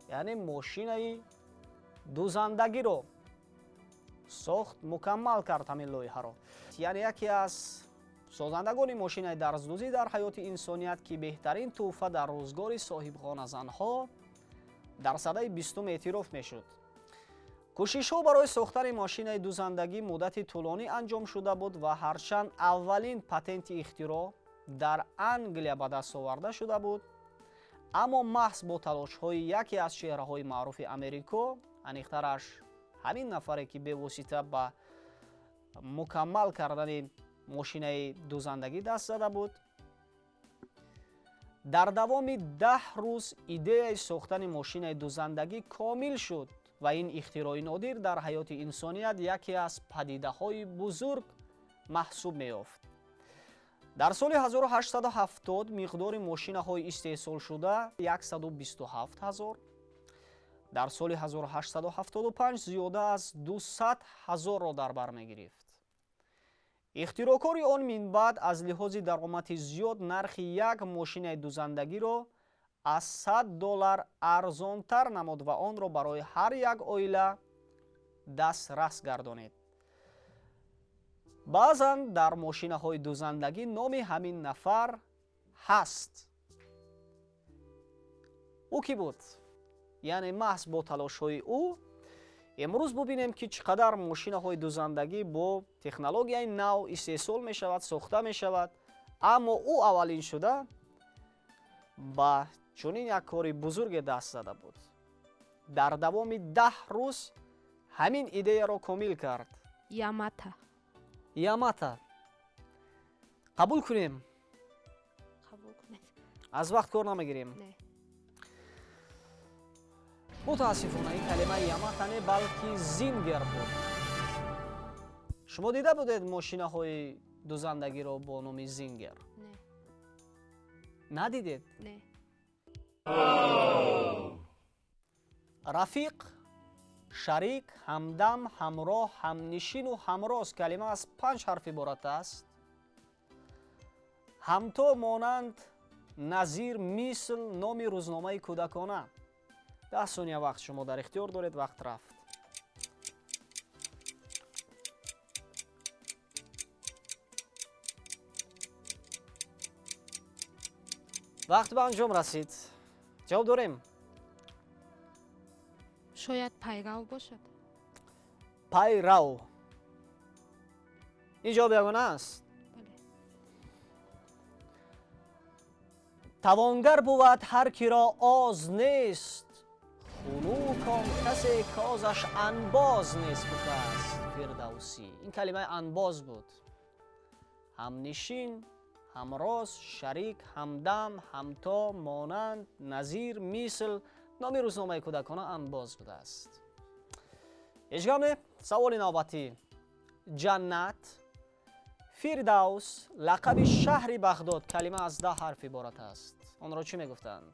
Speaker 1: Яъне мошинаи дӯзандагиро сохт, мукаммал кард ҳамин лоиҳаро. Яъне яке аз созандагони мошинаи дарздӯзӣ дар ҳаёти инсоният, ки беҳтарин тӯҳфа дар рӯзгори соҳибхоназанҳо дар садаи 20 эътироф мешуд. Кӯшишҳо барои сохтани мошинаи дӯзандагӣ муддати тӯлонӣ анҷом шуда буд ва ҳарчанд аввалин патенти ихтироъ дар Англия ба даст оварда шуда буд, аммо маҳз бо талошҳои яке аз чеҳраҳои маъруфи Америко, аниқтараш ҳамин нафаре, ки бевосита ба мукаммал кардани мошинаи дӯзандагӣ даст зада буд, дар давоми 10 рӯз идеяи сохтани мошинаи дӯзандагӣ комил шуд ва ин ихтирои нодир дар ҳаёти инсоният яке аз падидаҳои бузург маҳсуб меёфт. Дар соли 1870 миқдори мошинаҳои истеҳсолшуда 127 ҳазор, дар соли 1875 зиёда аз 200 ҳазорро дар бар мегирифт. Ихтироъкори он минбаъд аз лиҳози даромади зиёд нархи як мошинаи дӯзандагиро аз $100 арзонтар намуд ва онро барои ҳар як оила дастрас гардонид. Баъзан дар мошинаҳои дӯзандагӣ номи ҳамин нафар ҳаст. Ӯ кӣ буд? Яъне маҳз бо талошҳои ӯ имрӯз бубинем, ки чӣ қадар мошинаҳои дӯзандагӣ бо технологияи нав истеҳсол мешавад, сохта мешавад, аммо ӯ аввалин шуда ба чунин як кори бузурге даст зада буд. Дар давоми 10 рӯз ҳамин идеяро комил кард.
Speaker 3: Ямата.
Speaker 1: Ямата. Қабул кунем?
Speaker 3: Қабул кунед.
Speaker 1: Аз вақт кор намегирем?
Speaker 3: Не.
Speaker 1: Мутаассифона ин калима Ямаха не, балки Зингер буд. Шумо дида будед мошинаҳои дузандагиро бо номи Зингер?
Speaker 3: Не.
Speaker 1: Надидед?
Speaker 3: Не.
Speaker 1: Рафиқ, шарик, ҳамдам, ҳамроҳ, ҳамнишину ҳамроз калима аз 5 ҳарф иборат аст. Ҳамто, монанд, назир, мисл номи рӯзномаи кӯдакона. 10 сония вақт шумо дар ихтиёр доред, вақт рафт. Вақт ба анҷом расид. Ҷавоб дорем?
Speaker 3: Шояд пайрав бошад.
Speaker 1: Пайрав. Ин ҷавоб ягона аст?
Speaker 3: Бале.
Speaker 1: Тавонгар бувад ҳар киро оз нест, хунук он касе козаш анбоз нест, гуфтааст Фирдавсӣ. Ин калимаи анбоз буд. Ҳамнишин, ҳамроз, шарик, ҳамдам, ҳамто, монанд, назир, мисл номи рӯзномаи кӯдакона анбоз будааст. Ҳеҷ гап не. Саволи навбатӣ. Ҷаннат, Фирдавс, лақаби шаҳри Бағдод, калима аз 10 ҳарф иборат аст. Онро чӣ мегуфтанд?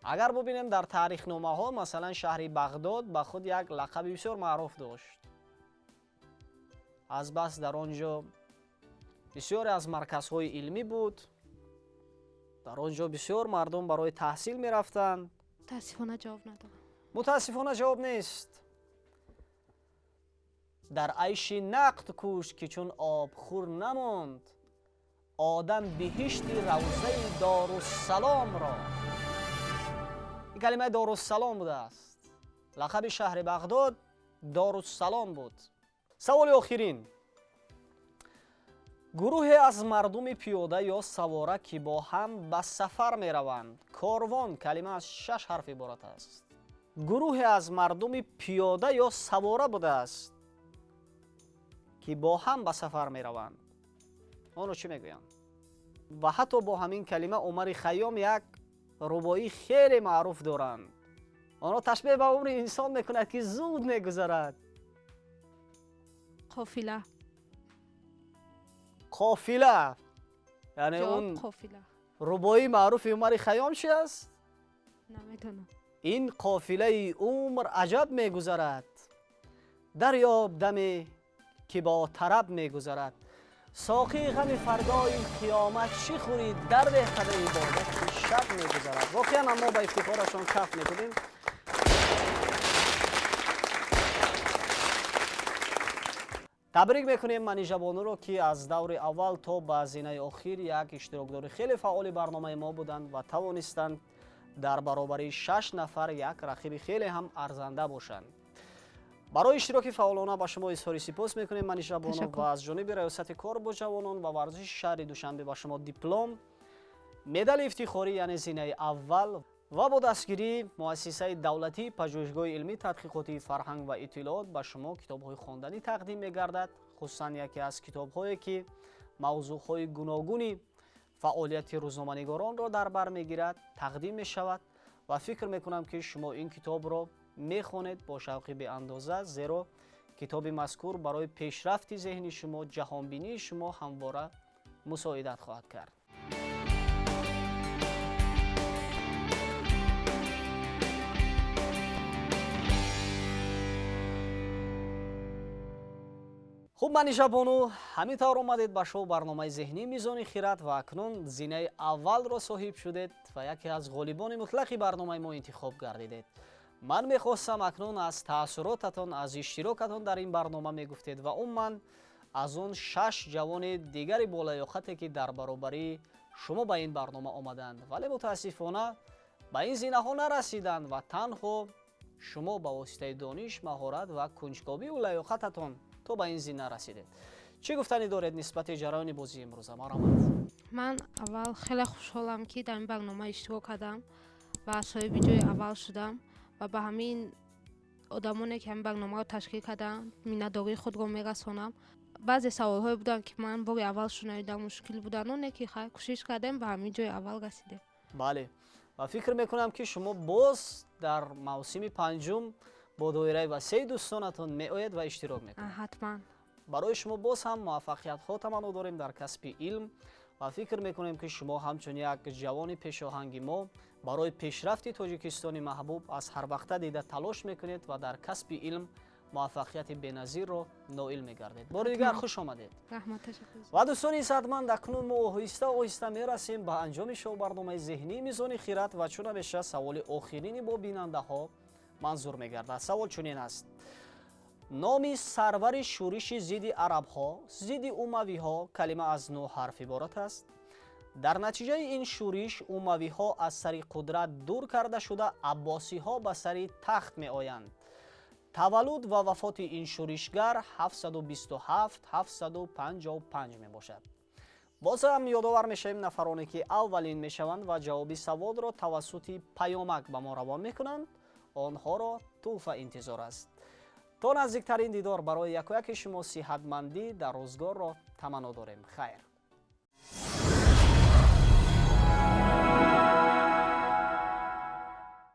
Speaker 1: Агар бубинем дар таърихномаҳо, масалан шаҳри Бағдод ба худ як лақаби бисёр маъруф дошт. Аз бас дар он ҷо бисёре аз марказҳои илмӣ буд, дар он ҷо бисёр мардум барои таҳсил мерафтанд.
Speaker 3: Мутаассифона ҷавоб надорам.
Speaker 1: Мутаассифона ҷавоб нест. Дар айши нақд кӯш ки чун обхӯр намонд, одам биҳишти равзаи Дорусаломро. Ин калимаи Дорусалом будааст. Лақаби шаҳри Бағдод Дорусалом буд. Саволи охирин. Гурӯҳе аз мардуми пиёда ё савора ки бо ҳам ба сафар мераванд. Корвон, калима аз 6 ҳарф иборат аст. Гурӯҳе аз мардуми пиёда ё савора будааст ки бо ҳам ба сафар мераванд. Онро чӣ мегӯянд? Ва ҳатто бо ҳамин калима Умари Хайём як рубоӣ хеле маъруф доранд. Онро ташбеҳ ба умри инсон мекунад ки зуд мегузарад.
Speaker 3: Қофила.
Speaker 1: Қофила. Яъне он рубоии маъруфи Умари Хайём чи аст?
Speaker 3: Намедонам.
Speaker 1: Ин қофилаи умр аҷаб мегузарад, дарёб даме ки бо тараб мегузарад. Соқии ғами фардои қиёмат чӣ хӯрӣ, дарде қадаи ибодат ки шаб мегузарад. Воқеан мо ба ифтихорашон каф мекунем. Табрик мекунем Манижабонуро ки аз даври аввал то ба зинаи охир як иштирокдори хеле фаъоли барномаи мо буданд ва тавонистанд дар баробари 6 нафар як рақиби хеле ҳам арзанда бошанд. Барои иштироки фаъолона ба шумо изҳори сипос мекунем, Манижабону, ва аз ҷониби раёсати кор бо ҷавонон ва варзиши шаҳри Душанбе ба шумо диплом, медали ифтихорӣ яъне зинаи аввал ва бо дастгирии муассисаи давлатии пажӯҳишгоҳи илмӣ тадқиқотии фарҳанг ва иттилоот ба шумо китобҳои хонданӣ тақдим мегардад, хусусан яке аз китобҳое ки мавзӯъҳои гуногуни фаъолияти рӯзноманигоронро дар бар мегирад тақдим мешавад ва фикр мекунам ки шумо ин китобро мехонед бо шавқи беандоза, зеро китоби мазкур барои пешрафти зеҳни шумо, ҷаҳонбинии шумо ҳамвора мусоидат хоҳад кард. Хуб, Манижабону, ҳамин тавр омадед ба шоу барномаи зеҳнии Мизони Хират ва акнун зинаи аввалро соҳиб шудед ва яке аз ғолибони мутлақи барномаи мо интихоб гардидед. Ман мехостам акнун аз таассуротатон, аз иштирокатон дар ин барнома мегуфтед ва умуман аз он 6 ҷавони дигари болаёқате ки дар баробари шумо ба ин барнома омаданд, вале мутаассифона ба ин зинаҳо нарасиданд ва танҳо шумо ба воситаи дониш, маҳорат ва кунҷкобиву лаёқататон то ба ин зина расидед. Чӣ гуфтанӣ доред нисбати ҷараёни бозии имрӯза? Марҳамат.
Speaker 3: Ман аввал хеле хушҳолам ки дар ин барнома иштирок кардам ва соҳиби ҷои аввал шудам ва ба ҳамин одамоне ки ҳамин барномаро ташкил карданд миннатдории худро мерасонам. Баъзе саволҳое буданд ки ман бори аввал шунавидам, мушкил буданд, оне ки кӯшиш кардем ба ҳамин ҷои аввал расидем.
Speaker 1: Бале, Ва фикр мекунам, ки шумо боз дар мавсими панҷум бо доираи васеи дӯстонатон меоед ва иштирок мекунед.
Speaker 3: Ҳатман.
Speaker 1: Барои шумо боз ҳам муваффақиятҳо таманно дорем дар касби илм ва фикр мекунем, ки шумо ҳамчун як ҷавони пешоҳанги мо барои пешрафти Тоҷикистони маҳбуб аз ҳарвақта дида талош мекунед ва дар касби илм муваффақияти беназирро ноил мегардед. Бори дигар хуш омадед.
Speaker 3: Раҳмат, ташаккур.
Speaker 1: Ва дӯстони иззатманд, акнун мо оҳиста оҳиста мерасем ба анҷоми шоу-барномаи зеҳнии Мизони хират ва чун ҳамеша саволи охирини бо бинандаҳо манзур мегардад. Савол чунин аст: номи сарвари шӯриши зидди арабҳо, зидди умавиҳо, калима аз нӯ ҳарф иборат аст. Дар натиҷаи ин шӯриш умавиҳо аз сари қудрат дур карда шуда, аббосиҳо ба сари тахт меоянд. Таваллуд ва вафоти ин шӯришгар 727, 755 мебошад. Боз ҳам ёдовар мешавем: нафароне ки аввалин мешаванд ва ҷавоби саволро тавассути паёмак ба мо равон мекунанд, онҳоро тӯҳфа интизор аст. То наздиктарин дидор барои якояки шумо сиҳатмандӣ дар рӯзгорро таманно дорем. Хайр.